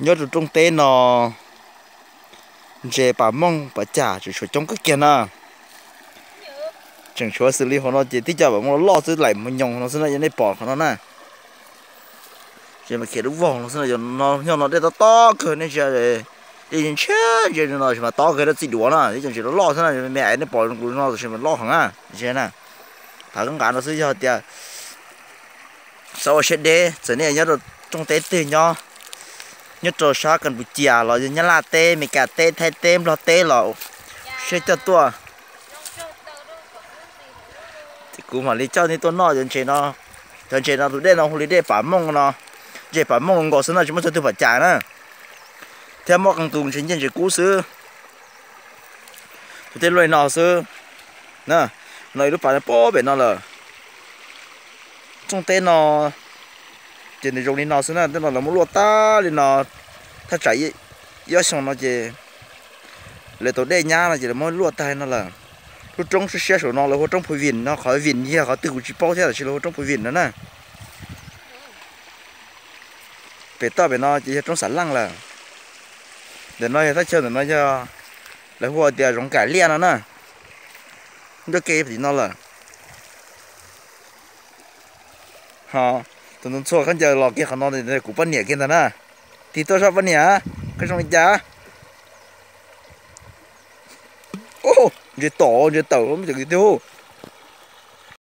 Nyob rau rooj teb no ntses pas mooj pas cag tseem tshuav coob kawg kiag na. Tseem tshuav xws li hauv no ces tib co pas mooj loj loj xwb, laim mus nyoos no xwb na, yog nej pom qhov no na. Ces mas khiav lub vog no xwb no, nyob no dej tob tob kawg, nej ntsia, dej ntshiab ntsia no mas tob kawg, dej txij duav na, ib co ntses loj loj xwb na, me me es nej pom no tam sim mas loj heev na. Thaum nqa no xwb yog tias xav ua siab deb, txawm nej nyob rau rooj teb twg nyob, nyob rau sab Kas Pus Cias los yog Nyab Laj teb, Mes Kas teb, Thaib teb, Nplog teb los siab coj tuaj. Ces kuv mam li coj nej tuaj noj cov ntses no. Cov ntses no tus dej no hu li dej pas mooj no, ntses pas mooj nkaus xwb no, tsis muaj txog twg pas cag na, thiab muaj qee tus ntses ncej ntses kub xwb. Tus dej luaj li no xwb. No ib lub pas pob pem no lawm. Rooj teb no ces nws zoo li no xwb na, tej no lawv muab luaj tag li no. Thaj tsam ib ob xyoos no ces lawv tau dej nyab no ces lawv muab luaj tag li no lawm. Lub roob siab siab saum no lawv hu ua roob Phu Vim no, qhov Vim yog qhov twg kuv tsis paub thiab, tab sis lawv hu ua roob Phu Vim no na. Pem toj pem no ces yog roob Xav Leej lawm. Ntawm no yog thaj chaw, ntawm no yog lawv hu tias Zoov Kam Liaj no na. Ncaj kev tim no lawm. Ho tus ntxhua khaub ncaws los kiag qhov no, kuv poj niam kiag ntag na. Tig tuaj saib poj niam, koj zoo li cas? Ntses tom ntses tawm, cov kwv tij,